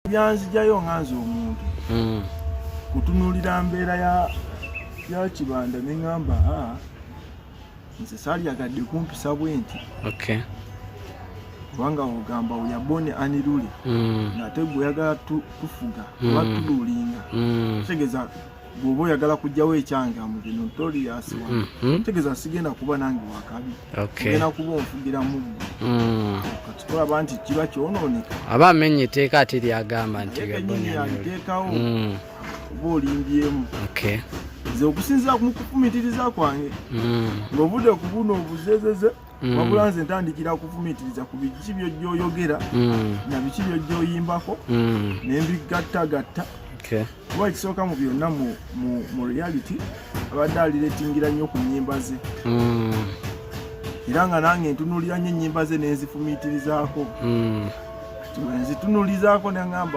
Byanzijayo nga nze omuntu kutunuulira mbeera ya Kibanda, neŋŋamba, "Ah, nze saalyagadde kumpisa bwe nti." Kubanga ogamba oyabone anirule, ng'ate gwe oyagala tufuga oba tululinga, kitegeeza bw'oba oyagala kugjawo ekyange amu the notorious one, kitegeeza sigenda kuba nange wakabi, ogenda kuba onfugira muggo. Kati tolaba nti kiba kyonooneka? Aba amenya etteeka ate lyagamba nti Naye Gaboni kennyini anule. aliteekawo, oba olimbyemu. Nze okusinziira mu kufumiitiriza kwange, ng'ovudde ku buno obuzezeze, wabula nze ntandikira kufumiitiriza ku biki byojja oyogera na biki byojja oyimbako, nembigattagatta. Kuba ekisooka mu byonna, mu reality abadde aliretingira nnyo ku nnyimba ze, era nga nange ntunuulira nnyo ennyimba ze nenzifumiitirizaako. Nzitunuulizaako neŋŋamba